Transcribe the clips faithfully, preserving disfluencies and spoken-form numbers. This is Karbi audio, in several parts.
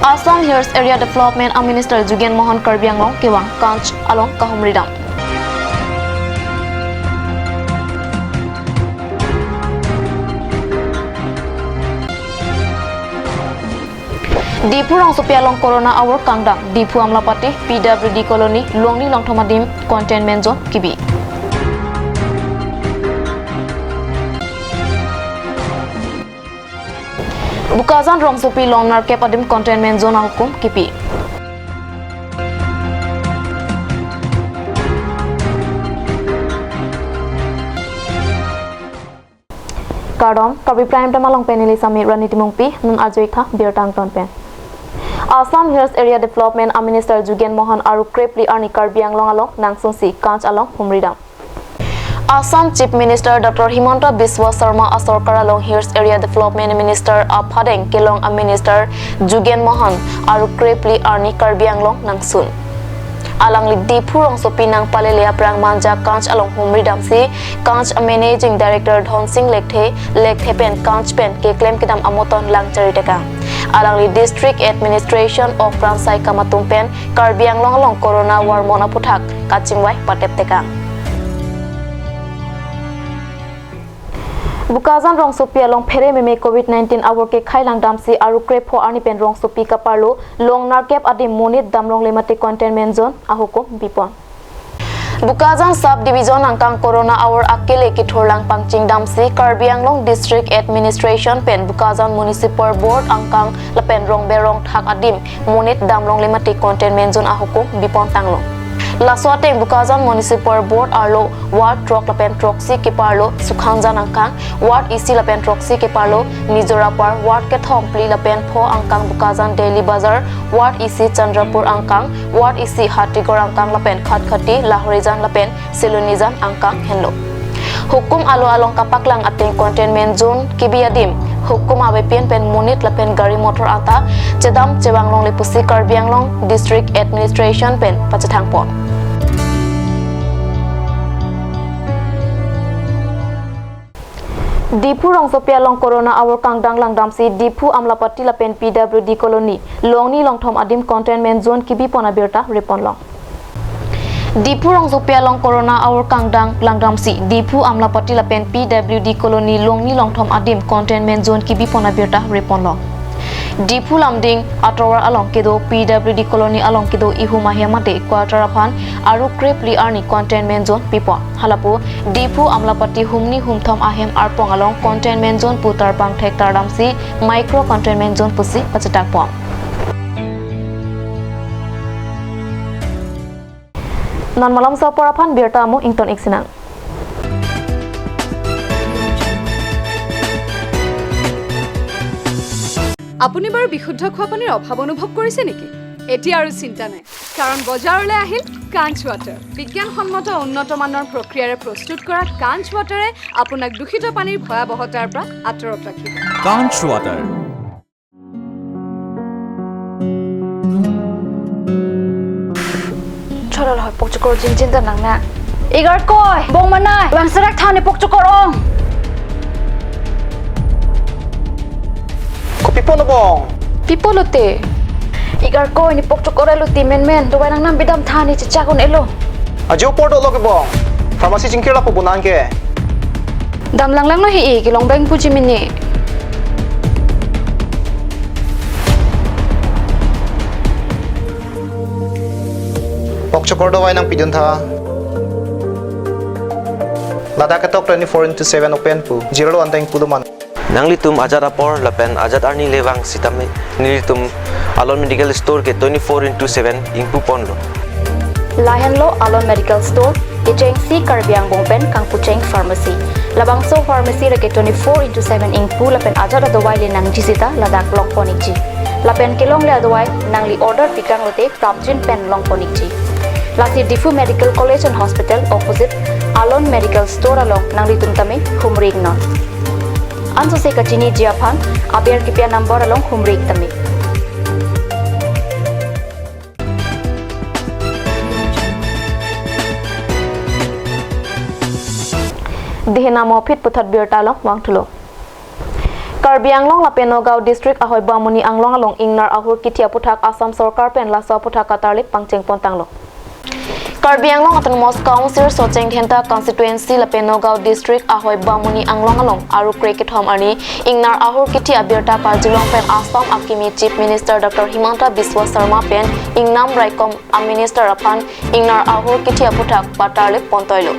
Assam Hills Area Development a Minister Jugen Mohan Karbi Anglong kevang Kanch along kahumri dam. Diphu rongsopi along corona avar kangdang, Diphu Amlapati, P W D Colony, Longni Longthom adim containment zone kibi. Bokajan rongsopi long nerkep adim containment zone ahukum kipi. Kardom, Karbi Prime Time along pen neli Sami Rani Timungpi, non ajoitha birta angton pen. Assam Hills Area Development a Minister Jugen Mohan aru krepli arni Karbi Anglong along nangsunsi Kanch along humri dam. Assam Chief Minister Doctor Himanta Biswa Sarma a sorkar along Hills Area Development Minister aphadeng kelong a Minister Jugen Mohan aru krepli arni Karbi Anglong nangsun. Alangli Diphu rongsopi nangpalele aphrang Manja Kanch along humri damsi Kanch a Managing Director Dhonsing Lekthe, Lekthe pen Kanch pen keklem kedam amoton lang chari tekang. Alangli District Administration of Pransai Kamatum pen Karbi Anglong along corona varmon aputhak kachingvai patep tekang. Bokajan rongsopi along phere meme covid nineteen avar kekhai langdamsi aru krepho arni pen rongsopi kaparlo long nerkep adim monit damlongle mate containment zone ahukum bipon. Bokajan Sub Division angkang corona avar akele kithurlang pangching damsi Karbi Anglong District Administration pen Bokajan Municipal Board angkang lapen rongber rongthak adim monit damlongle mate containment zone ahukum bipon tanglo. Laso ateng Bokajan Municipal Board arlo ward throk lapen throksi keparlo Sukhanjan angkang, ward isi lapen throksi keparlo Nijorapar, ward kethom, phli lapen pho angkang Bokajan Daily Bazar, ward isi Chandrapur angkang, ward isi Hatigor angkang lapen Khatkhati, Lahorijan lapen Silonijan angkang henlo. Hukum alo along kapaklang ateng containment zone kibi adim hukum avepin pen monit lapen gari motor anta chedam chevanglongle pusi Karbi Anglong District Administration pen pachethangpon. Diphu rongsopi along corona avar kangdang langdamsi Diphu Amlapati lapen P W D Colony, Longni Longthom adim containment zone kibipon abirta riponlong. Diphu rongsopi along corona avar kangdang langdamsi Diphu Amlapati lapen P W D Colony, Longni Longthom adim containment zone kibipon abirta riponlong. Diphu Lumding atovar along kedo P W D Colony along kedo ihum ahem mate quarter aphan aru krepli arni containment zone pipon. Halapu Diphu Amlapati humni humthom ahem arpong along containment zone pu tarbang thek tardamsi micro containment zone pusi pachethangpon. Non malomso apor aphan birta amo ington iksinang. আপুনি বাৰু বিশুদ্ধ খোৱা পানীৰ অভাৱ অনুভৱ কৰিছে নেকি? এতিয়া আৰু চিন্তা নাই, কাৰণ বজাৰলৈ আহিল কাঞ্চ ৱাটাৰ। বিজ্ঞানসন্মত উন্নত মানৰ প্ৰক্ৰিয়াৰে প্ৰস্তুত কৰা কাঞ্চ ৱাটাৰে আপোনাক দূষিত পানীৰ ভয়াৱহতাৰ পৰা আঁতৰত ৰাখিব। Kanch Water. Cholol hoi pokchokor jinjin ta nang na. Igarkoi, bong manai, bang serak thani pokchokor ong. Kopi pon bong? Pipo lote. Igarkoi, ne pokchokor elo ti menmen, dawai nangnam bidam thani chechak un-elo. Ajo apor dolo ke bong. Pharmacy chingkir lapu bonang ke. Dam langlanglo he-e, kelong bang puji mini. Pokchokor dawai nangpidun tha. Ladak ketok twenty-four into seven open pu. Jirlo anteng pulo man. Nanglitum ajat apor lapen ajat arni le vang sitame nelitum Alon Medical Store ke twenty-four into seven ingpu ponlo. Lahenlo Alon Medical Store, kechengsi Karbi Anglong pen kangpucheng pharmacy. Labangso pharmacy reke twenty-four into seven ingpu lapen ajat adawai le nangji sita ladak longpon ikji. Lapen kelongle adawai nangli order pikang lote prapjin pen longpon ikji. Lasi Diphu Medical College and Hospital opposite Alon Medical Store along nanglitum tame humri iknon. Ansose kachiniji aphan aber kipi a-number along humri ik tame. Dihena mo phit puthot birta along vangthulo. Karbi Anglong lapen Nagaon District ahoi Bamuni Anglong along ingnar ahur kithi aputhak Assam Sorkar pen laso aputhak katarlip pangcheng pontanglo. Karbi Anglong Autonomous Council Socheng Dhenta Constituency lapen Nagaon District ahoi Bamuni Anglong along Arukre kethom arni ingnar ahur kithi abirta karjulong pen Assam akimi Chief Minister Doctor Himanta Biswa Sarma pen ingnam raikom a Minister aphan ingnar ahur kithi aputhak patarlip pontoilo.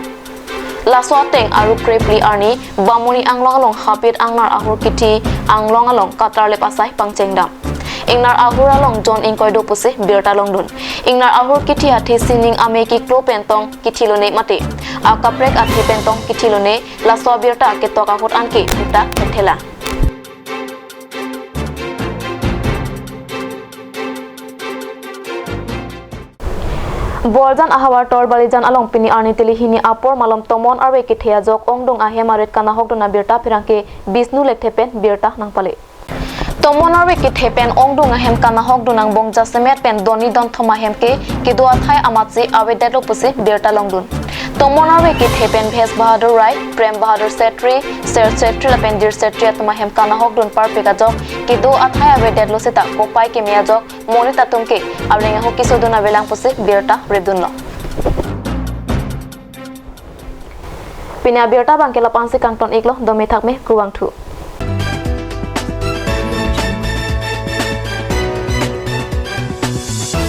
Laso ateng Arukre phli arni Bamuni Anglong along hapit ingnar ahur kithi Anglong along katarlip asai pangchengdam. Ingnar ahur along jon ingkoi do pusi birta longdun. Ingnar ahur kithi athe sining ame kiklo pen tong kithi lone mate akaprek athe pen tong kithi lone, laso abirta ketok ahut anke putak kethela. Borjan ahavar Torbalijan along pini arni tili hini apor malom tomon arve kethe ajok ongdung ahem arit kanahokdun abirta pherangke Bisnu Lekthe pen birta nangpale. Tomon arve kethe pen ongdung ahem kanahokdun angbong jasemet pen doni donthom ahem ke kedo athai amatsi avedetlo pusi birta longdun. Tomon arve kethe pen Bhesh Bahadur Rai, Prem Bahadur Setri, Ser Setri lapen Dir Setri atum ahem kanahokdun parpik ajok kedo athai avedetlo seta kopai keme ajok monit atum ke areng ahut kesodun avelang pusi birta repdunlo. Pini abirta abangke la-an si kangton iklo, dome thakme, kurvangthu.